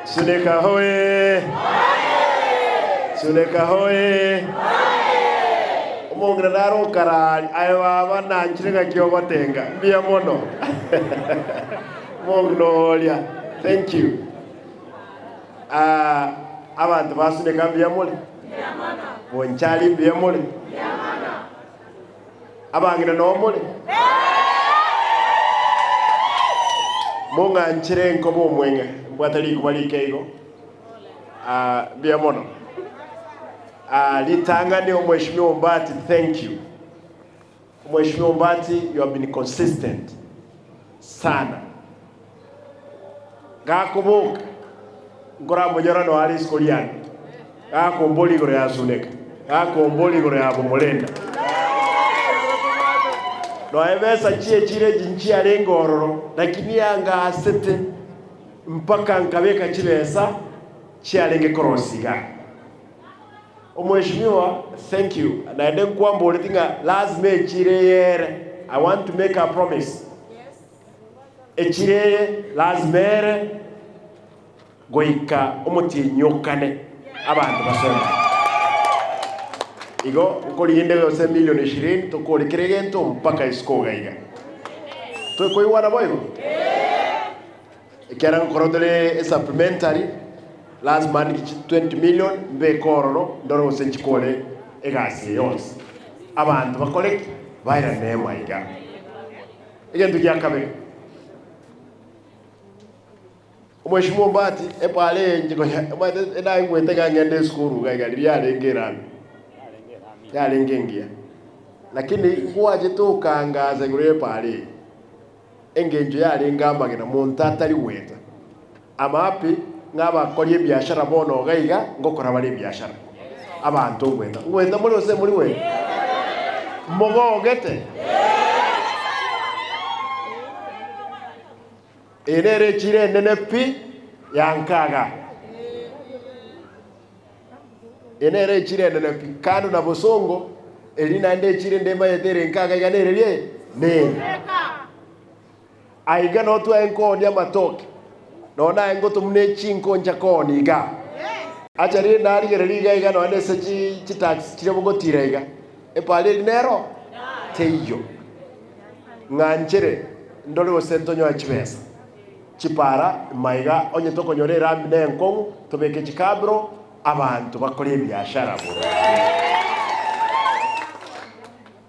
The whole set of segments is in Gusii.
Suneka hoye! Suneka hoye! Omong'ina nare okarari aye baba nanchire ng'aki ogotenga mbuya mono omong'ina oria thank you Ah, abanto ba Suneka mbuya more? Bonchari mbuya more? Abang'ina noo more? Mong'anchere nkobe omweng'e, mbwate rikuba rike igo. Ah, mbuya mono. Ah, ritang'ani Omweshimiwa Ombati, thank you. Omweshimiwa Ombati, you have been consistent sana. Gakoboka, nkoramonyora noe are isiko riane, gakomboria igoro ya Suneka, gakomboria igoro ya Bomorenda. Noe besa chi'echiro echi nchiarenge ororo, lakini angaasete mpaka nkabeka chibesa chiarenge korosia igaa. Omweshimiwa, thank you. Naende nkwamboreti ng'a lazima echiro eye ere. I want to make a promise. Echiro eye lazima ere goika omotienyi okane abanto basome. Igo nkorinde gose million ishirini tokore kera egento mpaka isiko iga iga. Tokoigwana boigo? Ekiagera nkoro tore esupplementary lazima andike chi 20 million mbeke ororo ndore gose nchikore egasi eye yonsi. Abanto bakore ki? Bairane ema iga. Egento gia kabere, Omweshimiwa Ombati epaara eye inche konya omanyete naigwete ng'a ngende esukuru iga iga riria yarenge erami, yarenge engiya. Lakini ngwachete okangasa igoro ya epaara eye, engencho yarenge amagena monto atari goeta. Amapi ng'a abakori ebiashara bono iga iga ngokora bare ebiashara. Abanto ngoeta. Ngoeta more gose mori goeta? Mogogete? Eye nere echiro enene pi ya nkaga. Eye nere echiro enene pi. Kando na Bosongo, eri naende echiro ende emanyete ere nkaga iga nere rie? Nere. Aiga noo twaye nkoonia amatoke, nonya naye ngotomwa ne chinko ncha koonia igaa. Acha rende narigereria iga iga nonya nese chitaxi chiria bogotira iga, epara eria nero teiyo. Ng'anchere ndore gose ntonyoe chibesa chipara maiga onye tokonyora erami na enkong'u tobeke chikabro abanto bakore ebiashara boronge.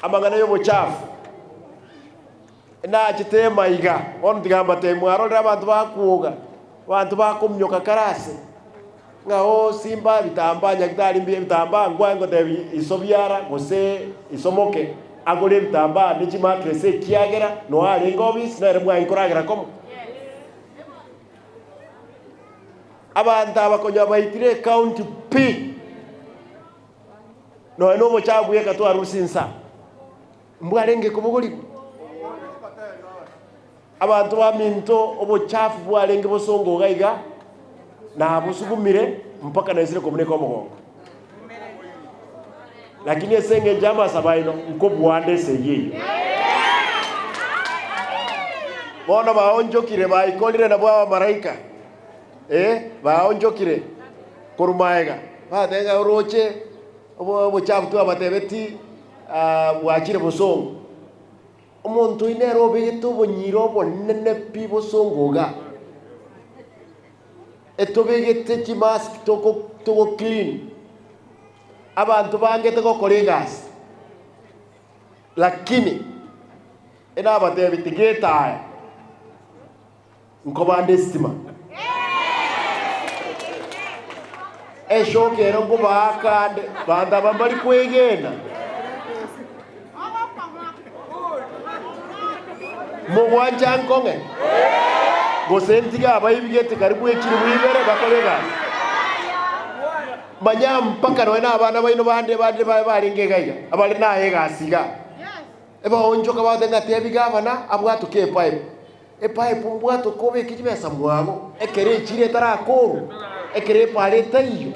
Amang'ana yobochafu. Nachete emaiga, bono tiga mbatebie, mwarorire abanto bakwoga, abanto bakominyoka kare ase, ng'a oo simba ebitambaa nyagetari mbuya ebitambaa nkwaye ngotebi iso biara gose iso moke agore ebitambaa ne chimattress ekiagera noe arenge obisi nere mwaye nkoragera komo. Abanto aba konya baitire ecounty pi, nonya na obochafu bweka twarusia insaa. Mbwarenge kobogorigwa. Abanto baminto obochafu bwarenge bosongo iga iga, nabosugumire mpaka naisire kobuneka omogongo. Lakini ase engencho y'amasabo aino nkobua nde esegi eyio. Bono baonchokire baikorire nabwo abamalaika, ee, baonchokire korwa magega, bateba ng'a oroche obochafu twabatebetie bwachire bosongo. Omonto oyio nere obegete obonyira obonene pi bosongo iga. Etobegete chimask toko togo clean. Abanto bangete gokora egasi. Lakini enabatebi tiga etaya. Nkobanda esitima. Eshoka ero nkobaaka ande, banto aba mbari kwegena. Mogwancha nkong'e? Gose ntige abaibi gete karibu echilifu ibere bakore egasi? Manya mpaka nonya na abana baino bande bande babe barenge iga iga, abare naye egasi iga. Ebaonchoka bagoteba ng'a tebi gavana abwatoke epipe. Epipe mbwatoke obeke chibesa mwago ekero echiro etarakorwa, ekero epara etaiyo.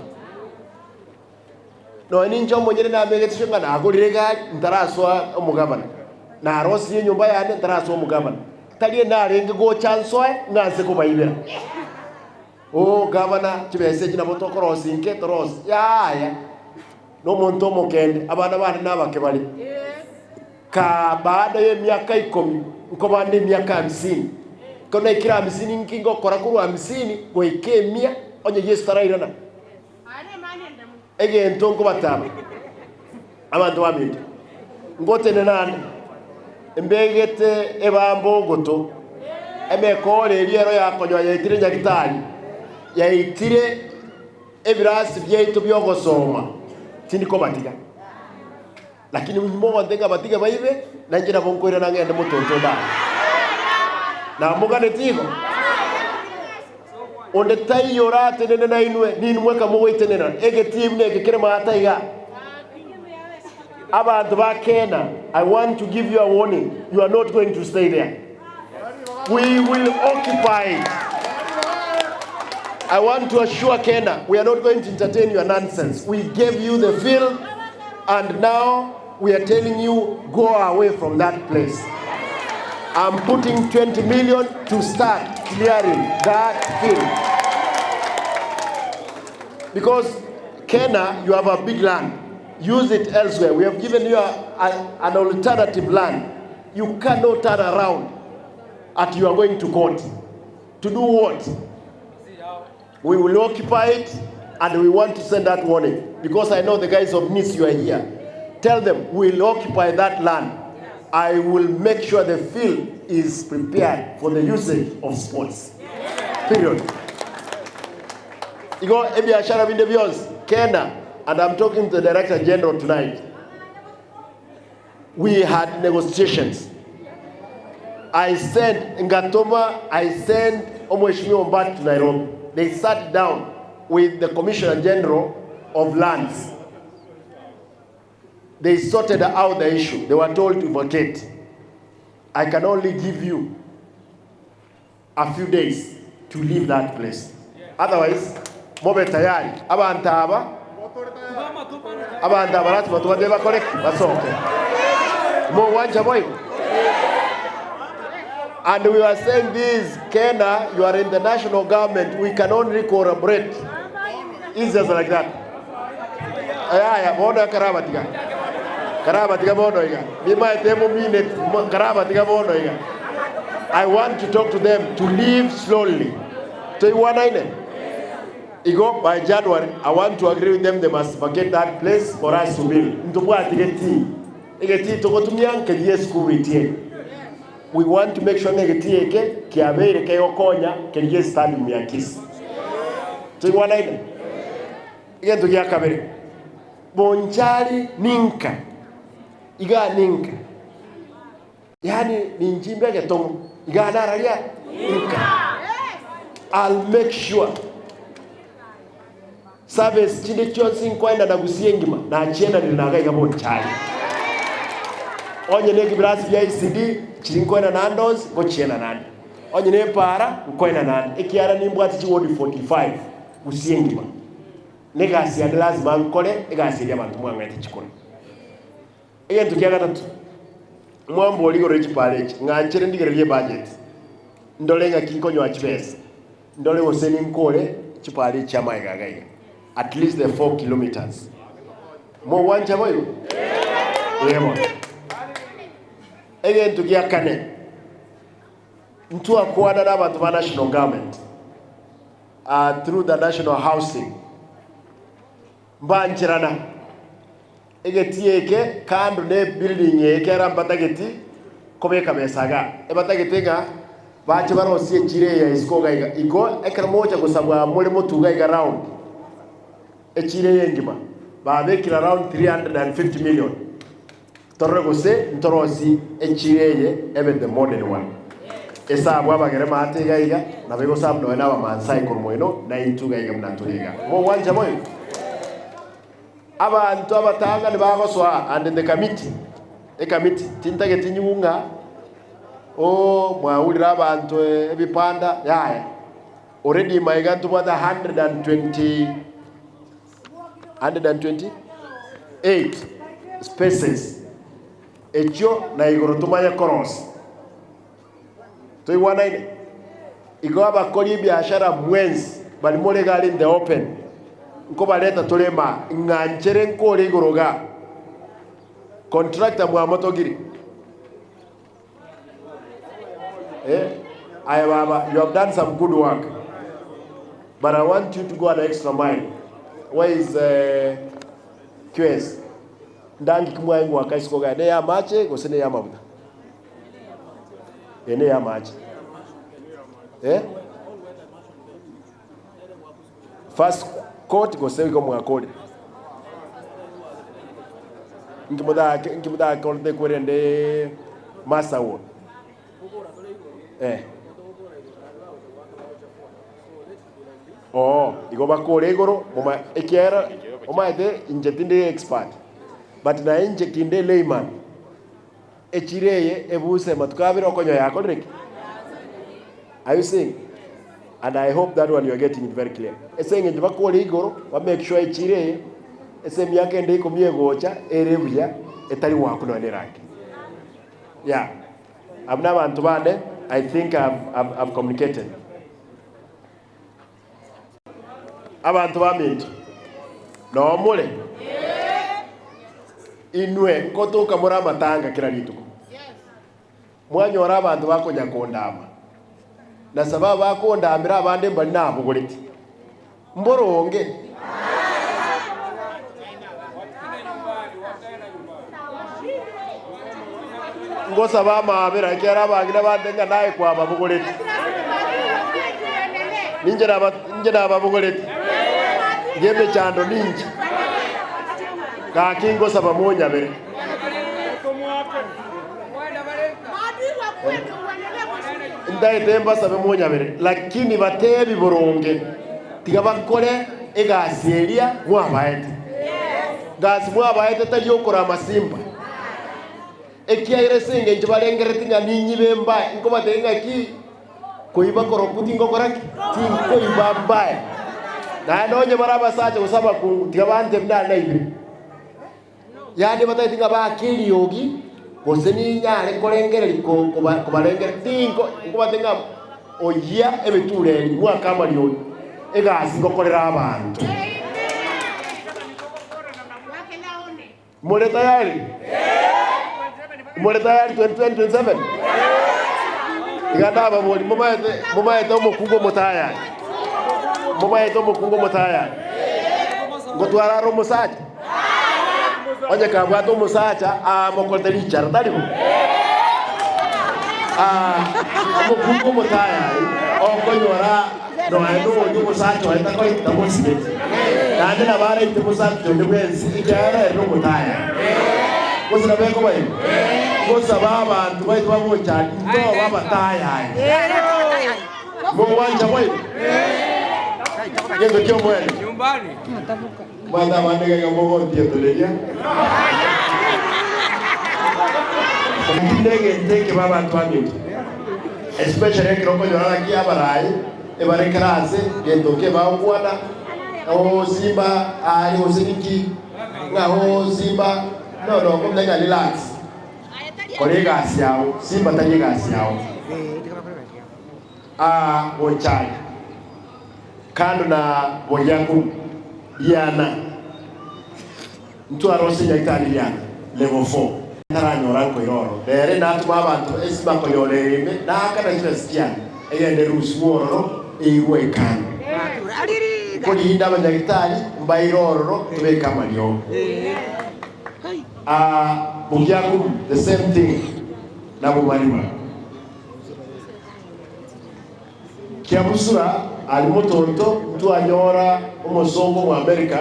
Nonya ninche omonyene namegete ng'a nagorire egari ntarasoa omogavana, narosirie enyomba yane ntarasoa omogavana. Tari narenge gocha nsoe ng'a nse kobaibera. Oo gavana, chibesa echi nabo tokorosia inke torosie. Yaya, nomonto omokende, abana bane nabake bare. Kaa baada y'emiaka ikomi, nkobande emiaka hamsini. Ekero naikire hamsini nki ngokora korwa hamsini goika emia onye Yeso tarairana? Egento nkobataba, abanto baminto, ngotenena ande, mbegete ebambo ogoto, emekoro eria ero yakonyoa yaitire nyagitari, yaitire ebirasi biaito bi'ogosoma, tindi kobatiga. Lakini inwe mogontebia ng'a batige baibe, na inche nabo nkoirana ngende motonto onde aa. Namoganeti igo? Onde taiyo oratenene nainwe, ninwe mweka mogoitenena. Egetii buna eke kere maata iga. Abanto ba Kena, I want to give you a warning, you are not going to stay there. We will occupy it. I want to assure Kena, we are not going to entertain your nonsense. We gave you the field and now we are telling you go away from that place. I'm putting 20 million to start clearing that field. Because Kena, you have a big land. Use it elsewhere. We have given you an alternative land. You cannot turn around at you are going to court. To do what? We will occupy it and we want to send that warning because I know the guys of Nice you are here. Tell them we'll occupy that land. I will make sure the field is prepared for the usage of sports. Period. Igo ebiashara binde bionsi kena and I'm talking to the Director General tonight. We had negotiations. I sent ngatoma I sent Omweshimiwa Ombati to Nairobi. They sat down with the Commissioner General of Lands. They sorted out the issue. They were told to vacate. I can only give you a few days to leave that place. Otherwise, mobe tayari. Abanto aba, abanto aba lasima tobatebie bakore ki? Basoke. Mogwancha boigo? And we were saying this, Kena, you are in the national government, we can only collaborate. It's just like that. Yaya, bono karabatiga. Karabatiga bono iga. Nimaete momineti, karabatiga bono iga. I want to talk to them to leave slowly. Toigwanaine? Igo by January, I want to agree with them they must vacate that place for us to build. Ntobwati getii. Egetii togotumia nkeria esukuru etieri. We want to make sure ng'a egetii eke kiabeire kegokonya keria estadium ya Kisii. Toigwanaine? Egento gia kabere, Bonchari ninka, igaa ninka. Yaani ninchimbe egetomo, igaa nararia inka. I'll make sure service chinde chionsi nkoenda na Gusii engima nachienanire naga iga Bonchari. Onye ne ebirasi bia ECD chiri nkoenda naende onsi ngochiena naende. Onye ne epaara nkoenda naende ekiagera nimbwate chiwodi 45 Gusii engima. Negasi yane lazima nkore egasi eria abanto mwang'aete chikura. Egento kia gatato, mwambori igoro ye chipara echi, ng'anchere ndigererie ebudget, ndore ng'aki nkonyoa chibesa, ndore gose ninkore chipara echi amaiga iga iga, at least the 4 kilometres. Mogwancha boigo? Ee bono. Egento gia kane, ntwakwana na abanto ba national government, through the national housing, mbancherana. Egetii eke kando ne building eye kera mbatageti kobeka besa igaa. Ebatagete ng'a bache barosie echiro eye ya isiko iga iga. Igo ekero mogocha gosabwa more motuga iga round echiro eye engima babekire around 350 million torore gose ntorosie echiro eye ebe the modern one. Esabwe abagere maate iga iga nabo egosabwa nonya na abamaasai korwa moino naintwe iga iga buna tore iga. Mogwancha boigo? Abanto abatang'ani bagosoa and the committee, ekamiti, tintageti nyigwe ng'a ooh mwaurire abanto ebipanda, yaya. Already maiga ntobwate 120, 128 spaces, echio na igoro tomanye korosia. Toigwanaine? Igo abakori ebiashara mwensi baria more iga are in the open, nkobareta tore ime ng'a nchere nkore igoro igaa. Contractor mwamotogiri? Eh, aye baba, you have done some good work. But I want you to go an extra mile. Where is uh, QS? Ndangi kimwaye ngwaka isiko gaya ne ya amache gose ne ya amabuta. Eh, ne ya amache. Eh? First court gose igo mwakorire. Inki motake inki motakorete kwerende master ward? Eh. Oo, igo bakore igoro moma ekiagera omanyete inche tindi expert but naye inche kinde layman echiro eye ebuse matuko abere okonyoa yakorire ki? Are you seeing? And I hope that one you are getting it very clear. Ase eng'encho bakore igoro ba make sure echiro eye ase emiaka ende ikomi egocha ere buya etari goakwa nonya na erangi. Yeah. Abwo na abanto bane I think I've, I've, I've communicated. Abanto baminto, noo more? Inwe nkotoka more amatanga kera rituko. Mwanyora abanto bakonya kondama, na sababu bakondamera abande mbari nabogoreti. Mboronge? Ngosaba amaabera, ekiagera abang'ina bande ng'a naye kwababogoreti. Ninche naba inche nababogoreti, ng'emechando ninche. Gaki ngosaba monyabere. Ntaete mbasabe monyabere, lakini batebi boronge, tiga bakore egasi eria mwabaete. Gasi mwabaete tari okorama simba, ekiagera ase engencho barengerereti ng'a ninyibe mbae, nkobatebia ng'aki koiba korokwo tingokora ki? Tinkoiba mbae. Naende onye bare abasacha gose abakungu, tiga bantebie nare naibire. Yaani batagete ng'a baake eriogi, gose ninyare korengereria ko- koba kobarengereria, tinko nkobatebia ng'a oyia ebitureri, mwake amariogi, egasi ngokorera abanto. More tayari? More tayari 2027? Iga ndababori, momaete momaete omokungu omotayari? Momaete omokungu omotayari? Ngotwara are omosacha? Onye kabwate omosacha aamokorete richara, tari bo? Ah, omokungu omotayari okonyora nonya nonya omosacha oye takoreti tamosibeti, naende nabo araite mosacha onde bwensi ekiagera ere nomotayari. Gose nabo ekoba igo? Gosaba abanto baito bagochani ntobe abatayari. Mogwancha boigo? Gento ki'omoerio. Omanyete abande iga iga mogotietoreria. Tinde egento ekebe abanto baminto, especially ekero okonyora ng'aki abarai ebare class gento ki bagokwana, oo simba aria gose ninki, ng'a oo simba, no no okomanya ng'a relax, kora egasi yao, simba tari egasi yao. Aa gochaya. Kando na boriaku riana, ntwarose nyagetari riana level 4. Ntaranyora nkoira oro. Rere natuma abanto ase bakonyora ere ime, naakana chibesa chiane, egende erusigwe ororo, eigwe ekando. Nkorinda abanyagitari mbaire ororo, tobeke amariogo. Aa boriaku the same thing nabo marima. Kiabusura aria motonto ntwanyora omosongo omw'Amerika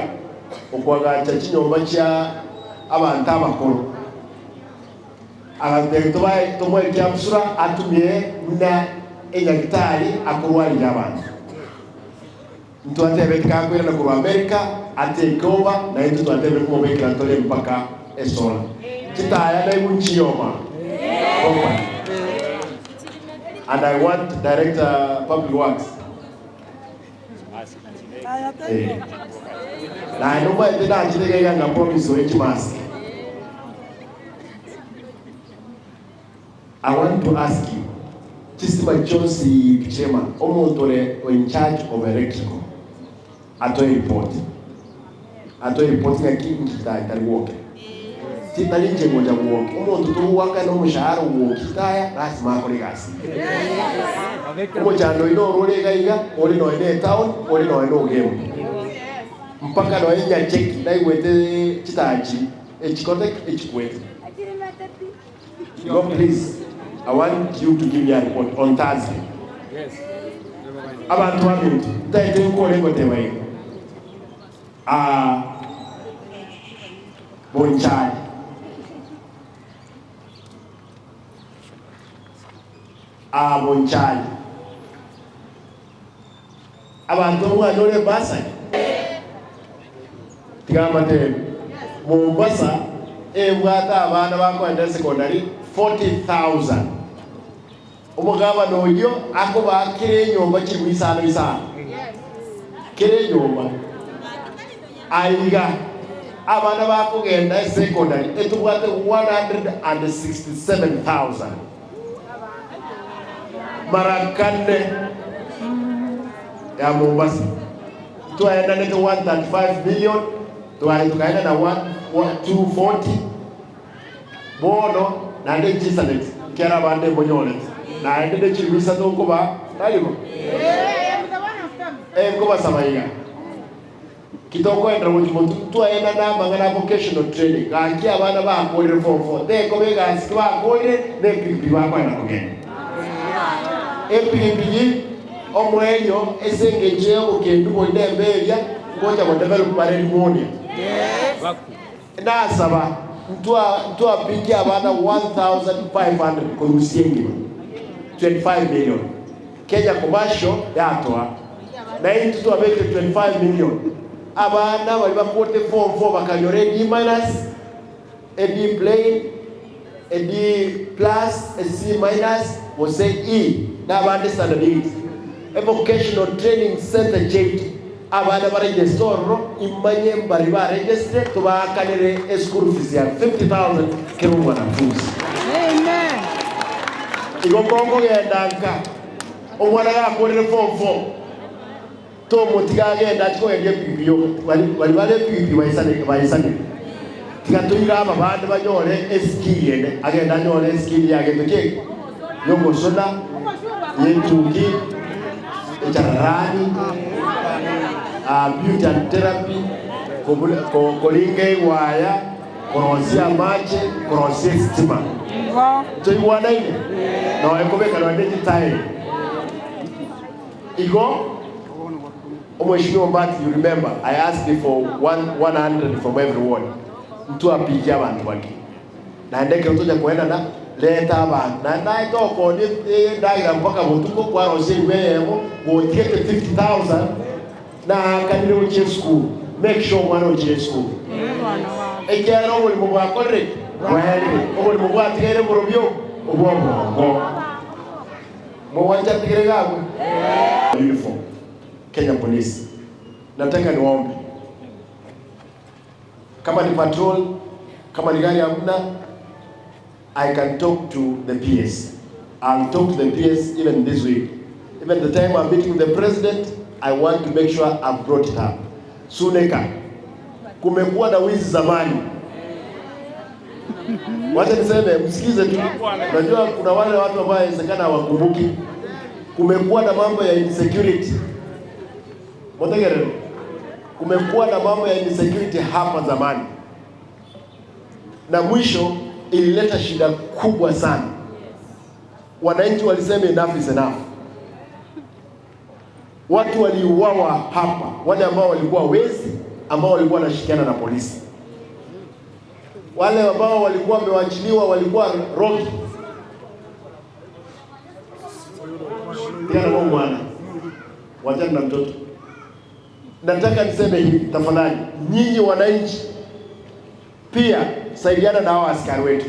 okoagacha chinyomba chia abanto abakoro. Agatotebia tobae tomoe Kiabusura atumie buna enyagitari akorwaririe abanto. Ntwatebeti kakoirana korwa Amerika ateke oba naintwe twatebire komobekera ntore mpaka esola. Chitaya naigwe nchiyoma properly. And I want Director Public Works. Eh. Naende omanyete nachire iga iga nga promise oye chimask. I want to ask you. Chistima chionsi pi chirema, omonto ore o in charge of electrical atoe report, atoe report ng'aki nki tari gwoke. Titari inche ngocha gwoka, omonto togoakana omoshahara ogwokia etaya lasima akore egasi. Omochando oino oro ore iga iga, ore nonya ne etown, ore nonya na ogembo. Mpaka nonya Nyacheki naigwete chitaya chiri echikote echikwete. Igo please I want you to give me a report on Thursday. Abanto baminto, ntaete nkore ngoteba iga. Aa Bonchari. Aa Bonchari. Abanto omwanyore ebasari? Tiga mbateebie, Mombasa ebwate abana bakoenda esekondari 40,000. Omogabana oyio akobaa kera enyomba chilifu isano isano, kera enyomba. Aiga abana bakogenda esekondari etobwate 167,000. Mara kane ya Mombasa twaendanete 135 million tware tukaenda na 240 bono naende nchisaneti ekiagera abande mbonyorete naende ne chilifu isato nkobaa tari bo? Nkobasaba iga. Ki tokoenderera gochia motwe twaenana amang'ana a vocational training gaki abana bakorire form four tekoba egasi ki bakorire ne epigipigi bakoenda kogenda epigipigi omoerio ase engencho ya obokendu boria na embe eria ngocha go develop bare pneumonia nasaba ntwa ntwapikia abana 1500 korusia engima 25 million Kenya Commercial yatoa, na intwe twabekire 25 million. Abana baria bakorete form four bakanyora e D minus, e D plain, e D plus, e C minus gose E na abande standard 8. E vocational training centre chiaito abana baregister ororo imanye mbari baregistre tobaakanere e school fees ya 50,000 kera omwanafunzi. Igo kongogenda nka, omwana gakorire form four, tomotiga agende achie kogendia epigipigi yoka, bari bari bare epigipigi baisane baisanire. Tiga toire aba bande banyore eskill ende, agende anyore eskill ya gento ki? Yogosona, yetuki, echararani, beauty and therapy, kobura ko koringa egwaya. Korosia amache, korosia esitima. Ntoigwanaine? Nonya kobeka nonya ne chitairi. Igo, Omweshimiwa Ombati, you remember I asked for one, 100 from every ward. Ntwapikia abanto bake. Naende ekero tonya koenana, reta abanto. Naende naye tokonia endagera mpaka botuko, kwarosia erigwa eyemo, gotiete 50,000, Naakanire gochia esukuru, make sure omwana ochire esukuru. Ekiagera oborimo bwakorire ki? Bwaerire. Oborimo bwatigaire borobio obw'obongo. Mogwancha ntigere iga abwo? Uniform, Kenya Police. Nataka niwaombe. Kama ni patrol, kama ni gari hamna, I can talk to the PS. I'll talk to the PS even this week. Even the time I'm meeting the president, I want to make sure I've brought it up. Suneka, kumekuwa na wizi zamani. Wacha niseme, msikize tu. Unajua kuna wale watu ambao inawezekana hawakumbuki. Kumekuwa na mambo ya insecurity. Motegerere. Kumekuwa na mambo ya insecurity hapa zamani na mwisho ilileta shida kubwa sana. Wananchi walisema enough is enough. Watu waliuawa hapa, wale ambao walikuwa wezi, ambao walikuwa wanashirikiana na polisi, wale ambao walikuwa wamewachiliwa walikuwa roki tena mwana wachana na mtoto. Nataka niseme hivi tafadhali, nyinyi wananchi pia saidiana na hawa askari wetu.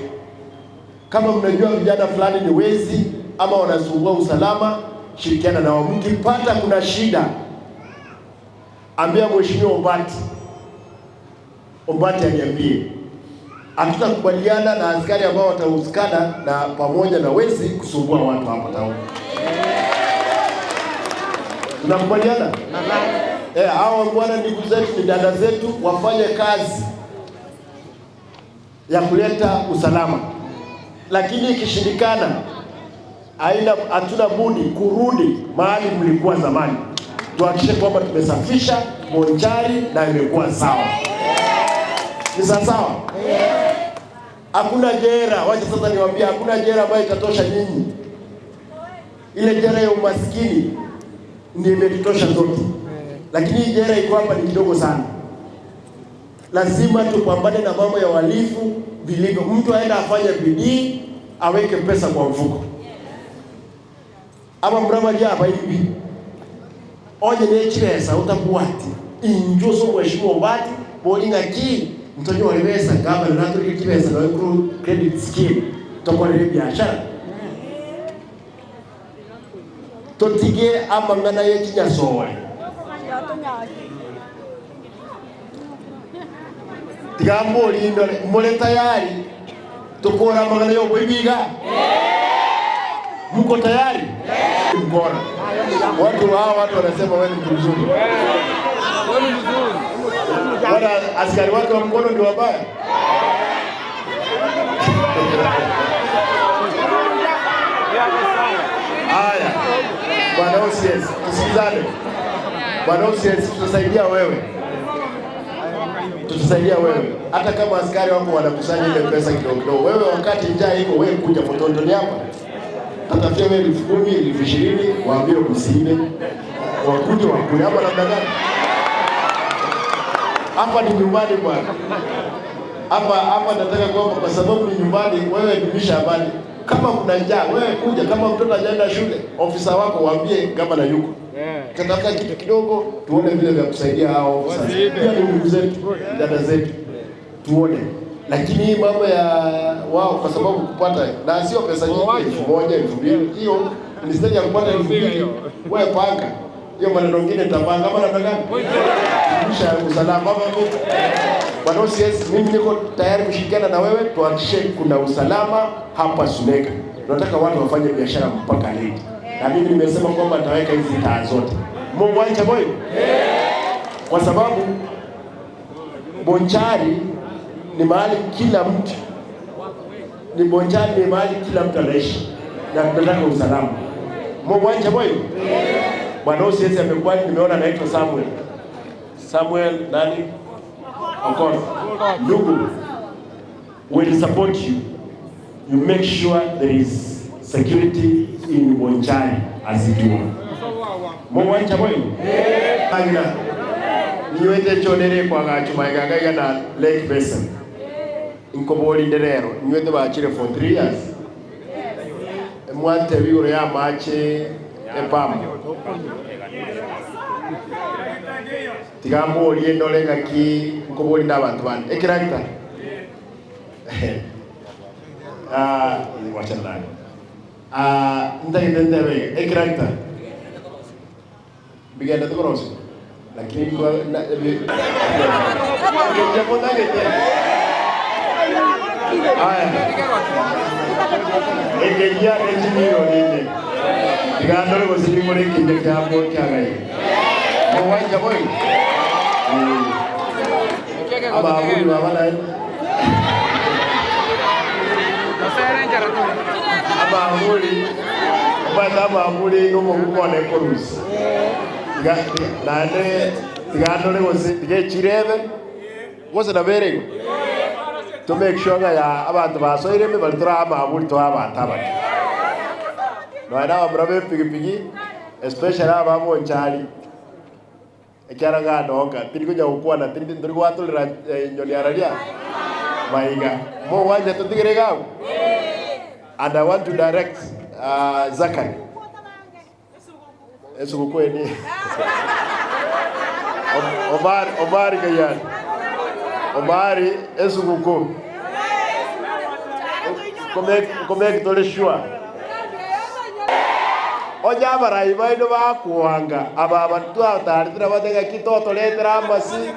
Kama mnajua vijana fulani ni wezi ama wanasumbua usalama, shirikiana nao. Mkipata kuna shida, ambia Mheshimiwa Ombati, Ombati aniambie. Hatutakubaliana na askari ambao watahusikana na pamoja na wezi kusumbua watu hapa town. Tunakubaliana? Eh, hawa bwana ndugu zetu ni dada zetu, wafanye kazi ya kuleta usalama, lakini ikishindikana, haina hatuna budi kurudi mahali mlikuwa zamani. Tuhakikishe kwamba tumesafisha Bonchari na imekuwa sawa. Ni sawa sawa? Hakuna jera, wacha sasa niwaambie, hakuna jera ambayo itatosha nyinyi. Ile jera ya umaskini ndio imetutosha zote, lakini hii jera iko hapa ni kidogo sana. Lazima tupambane na mambo ya uhalifu vilivyo. Mtu aenda afanye bidii, aweke pesa kwa mfuko, ama mrama hapa hivi onye nechibesa utakuwati injo so mheshimiwa Mbadi bolinga ki mtonyo walibesa gava naturi kibesa na kuru credit scheme tokorere biashara totige amang'ana yekinyasoe tiga mbori mure tayari tukora amang'ana yoboibiga mko tayari mkora watu hao watu wanasema wewe ni mtu mzuri Bwana askari wake wa mkono ndio wabaya Haya, Bwana OCS, tusikizane. Bwana OCS, tutasaidia wewe, tutasaidia wewe, hata kama askari wako wanakusanya ile pesa kidogo kidogo. Wewe wakati njaa iko, wewe kuja Mtondoni hapa, tatafutia wewe 10,000 20,000, waambie msiibe, wakuje wakule hapa namna gani? Hapa ni nyumbani bwana. Hapa hapa nataka kwamba kwa sababu ni nyumbani, wewe dumisha amani. Kama kuna njaa, wewe kuja. Kama mtoto hajaenda shule, ofisa wako waambie gavana yuko. Tatafuta kitu kidogo, tuone vile vya kusaidia hao ofisa. Pia ni ndugu zetu, dada zetu, tuone. Lakini hii mambo ya wao, kwa sababu kupata na sio pesa nyingi, 1,000 2,000, hiyo ni stage ya kupata 2,000. Wewe panga hiyo maneno mengine, nitapanga kama namna gani kudumisha usalama ama Bwana OCS, mimi niko tayari kushirikiana na wewe tuhakikishe kuna usalama hapa Suneka. Tunataka watu wafanye biashara mpaka late, na mimi nimesema kwamba nitaweka hizi taa zote. Mungu ancha boy, kwa sababu Bonchari ni mahali kila mtu ni Bonchari ni mahali kila mtu anaishi na tunataka usalama. Mungu ancha boy. Bwana OCS amekubali, nimeona anaitwa Samuel. Samuel nani? Okono. Ndugu, will support you. You make sure there is security in Bonchari as it were. Mwancha boy? Agina. Niwete chonere kwa gachu maiga na Lake Basin. Inkobori nderero, niwete bachire for 3 years. Mwante bigoro ya mache epamu. Tiga mborie ndore ng'aki nkobori na abantu bande ekirakita ah wachana nayo ah ntagete ntebe ekirakita bigenda tukorosi lakini kwa na ndagete aya ekegia echimiro ninde tiga ndore gosiri muri kinje kiambo kiagai Mwanja boy. Aba abuli baba naye. Aba abuli. Obata aba abuli nomo ne korusi. Tiga nande tiga ndore gose tiga chirebe. Gose na berego. To make sure nga ya abantu basoire me bali tura ama abuli to abantu abaki. No ana aburabe pigipigi especially aba bonchari ekiara ganonga tiri kunya gukwana tiri turi gwatũrĩra nyoni araria maiga mo wanja tutigire gau and I want to direct Zachary esugukũ eni Omar Omari Kayan Omari esugukũ komeki tore sure onya abarai baino bakuanga aba bantu ataritira batega kitotoretera amasi.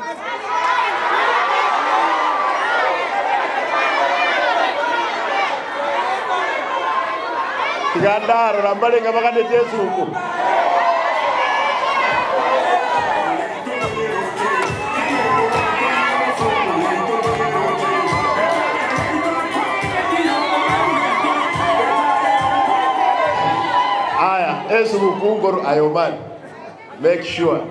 Tiga ndarora mbare ng'a baganeti esuku. Aya, esuguku nkoru aye Omari, make sure.